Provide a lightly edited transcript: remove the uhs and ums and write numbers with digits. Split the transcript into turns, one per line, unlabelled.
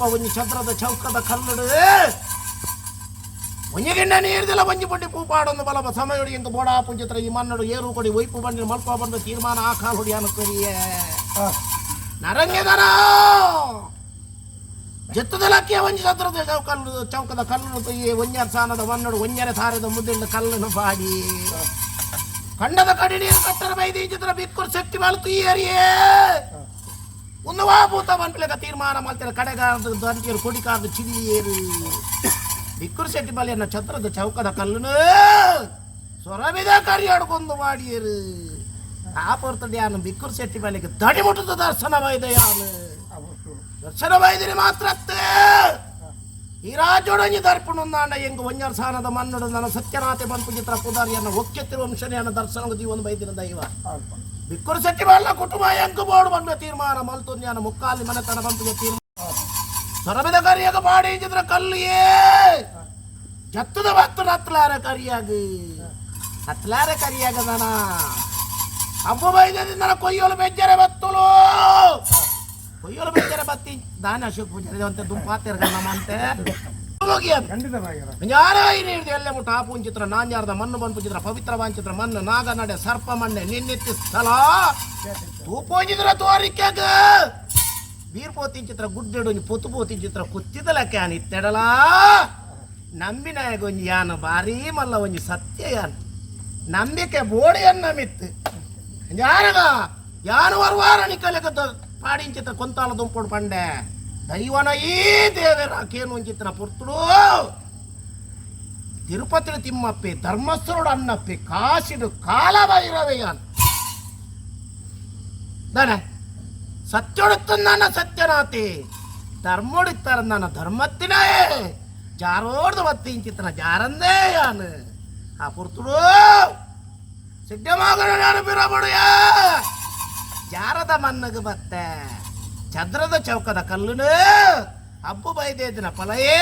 ಅಲ್ಪ ಒಂಜಿ ಚದ್ರದ ಚೌಕದ ಕಲ್ಲುಡು ಒಂಜಿಗಿಂಡ ನೀರ್ದಿಲ್ಲ ಒಂಜಿ ಪೊಂಡಿ ಪೂಪಾಡೊಂದು ಬಲಬ ಸಮಯೊಡಿ ಎಂಕ್ ಬೋಡಾ ಪುಂಚಿತ್ರ ಈ ಮನ್ನಡು ಏರು ಕೊಡಿ ಒಯ್ಪು ಬಂಡಿ ಮಲ್ಪ ಬಂದು ತೀರ್ಮಾನ ಆ ಕಾಲುಡಿ ಅನುಕರಿಯೇ ನರಂಗೆದನ ಜತ್ತದಲಕ್ಕೆ ಒಂಜಿ ಚದ್ರದ ಚೌಕಲ್ಲು ಚೌಕದ ಕಲ್ಲು ತೊಯ್ಯೆ ಒಂಜರ್ ಸಾನದ ಮನ್ನಡು ಒಂಜರೆ ಸಾರದ ಮುದ್ದಿಂಡ ಕಲ್ಲನ್ನು ಪಾಡಿ ಕಂಡದ ಕಡಿ ನೀರು ಕಟ್ಟರ ಬೈದಿ ಚಿತ್ರ ಬಿಕ್ಕುರ್ ಶಕ್ತಿ ಬಾಲು ತುಯ್ಯರಿಯೇ ಉನ್ನವಾ ಭೂತ ಮನ್ಪಿಲಕ ತೀರ್ಮಾನ ಮಲ್ತಿರ ಕಡೆಗಾರದ ದಂಟಿಯರು ಕೊಡಿಕಾರ್ದು ಚಿಲ್ಲಿಯೇರು ಬಿಕ್ಕುರು ಶೆಟ್ಟಿ ಬಾಲಿಯನ್ನ ಛತ್ರದ ಚೌಕದ ಕಲ್ಲುನು ಸೊರಬಿದ ಕರಿಯಾಡ್ಕೊಂಡು ಮಾಡಿಯರು ಆ ಪೊರ್ತಡಿ ಯಾನು ಬಿಕ್ಕುರು ಶೆಟ್ಟಿ ಬಾಲಿಗೆ ದಡಿ ಮುಟ್ಟದ ದರ್ಶನ ಬೈದೆ ಯಾನು ದರ್ಶನ ಬೈದಿರಿ ಮಾತ್ರ ಈ ರಾಜ್ಯೋಡಂಜಿ ದರ್ಪಣೊಂದಾಂಡ ಎಂಗ್ ಒಂಜರ್ ಸಾನದ ಮನ್ನಡು ನನ್ನ ಸತ್ಯನಾಥೆ ಬಂಪು ಚಿತ್ರ ಪುದಾರಿಯನ್ನ ಒಕ್ಕೆತ್ತಿರುವ ವಂಶನೆಯನ್ನ ದರ್ಶನ ಜೀವನ ಬೈದಿನ ದೈವ ಬಿಕ್ಕುರು ಶೆಟ್ಟಿ ಬಾಲ ಕುಟುಂಬ ಎಂಕು ಬೋರ್ಡ್ ಬಂದ ತೀರ್ಮಾನ ಮಲ್ತೊಂದ್ಯಾನ ಮುಕ್ಕಾಲಿ ಮನೆತನ ಬಂಪಿಗೆ ತೀರ್ಮಾನ ಸೊರಬಿದ ಕರಿಯಾಗ ಬಾಡಿ ಚಿತ್ರ ಕಲ್ಲಿಯೇ ಜತ್ತದ ಬತ್ತು ನತ್ಲಾರ ಕರಿಯಾಗ ಹತ್ಲಾರ ಕರಿಯಾಗದನ ಹಬ್ಬ ಬೈದದಿಂದ ಕೊಯ್ಯೋಲು ಬೆಜ್ಜರೆ ಬತ್ತುಲು ಕೊಯ್ಯೋಲು ಬೆಜ್ಜರೆ ಬತ್ತಿ ದಾನ ಅಶೋಕ್ ಪೂಜಾರಿ ಅಂತ ದುಂಪಾತಿರ್ಗ ನಮ್ಮಂತೆ
ಖಂಡಿತ ನಾಯಕರ.
ಜ್ಞಾನ ಎಲ್ಲೆ ಮುಟ್ಟ ಆಪುಂಚಿತ್ರ ನಾನ್ಯಾರ್ದ ಮಣ್ಣು ಬಂಪುಚಿತ್ರ ಪವಿತ್ರ ವಾಂಚಿತ್ರ ಮಣ್ಣು ನಾಗನಡೆ ಸರ್ಪ ಮಣ್ಣೆ ನಿನ್ನೆತ್ತಿ ಸ್ಥಳ ತೂಪೋಜಿದ್ರ ತೋರಿಕೆಗ ಬೀರ್ ಪೋತಿನ ಚಿತ್ರ ಗುಡ್ಡೆಡು ಪೊತ್ತು ಪೋತಿನ ಚಿತ್ರ ಕುತ್ತಿದಲಕ್ಕೆ ಯಾನ್ ಇತ್ತೆಡಲ ನಂಬಿನಾಯಗ ಒಂಜಿ ಯಾನ ಭಾರೀ ಮಲ್ಲ ಒಂಜಿ ಸತ್ಯ ಯಾನ್ ನಂಬಿಕೆ ಬೋಡಿಯನ್ನ ಮಿತ್ತು ಯಾರಗ ಯಾನು ವರ್ವಾರ ನಿಕಲೆಗ ಪಾಡಿನ ಚಿತ್ರ ಕೊಂತಾಲ ದುಂಪೋಡು ಪಂಡೆ ದೈವನ ಈ ದೇವರ ಕೇನು ಒಂಚಿತ್ರ ಪುರ್ತುಡು ತಿರುಪತಿ ತಿಮ್ಮಪ್ಪೆ ಧರ್ಮಸ್ಥರುಡು ಅನ್ನಪ್ಪೆ ಕಾಶಿಡು ಕಾಲಭೈರವಯ್ಯನ್ ದಾನೆ ಸತ್ಯೊಡುತ್ತಂದಾನ ಸತ್ಯನಾತಿ ಧರ್ಮೊಡಿತ್ತಾರ ಧರ್ಮತ್ತಿನೇ ಜಾರೋಡ್ದು ಬತ್ತಿ ಇಂಚಿತ್ತನ ಜಾರಂದೇ ಯಾನು ಆ ಪುರ್ತುಡು ಸಿದ್ಧಮಾಗನ ನಾನು ಬಿರಬಡಿಯ ಜಾರದ ಮನ್ನಗ ಬತ್ತೆ ಚದ್ರದ ಚೌಕದ ಕಲ್ಲುನು ಹಬ್ಬು ಬೈದೇದಿನ ಫಲಯೇ.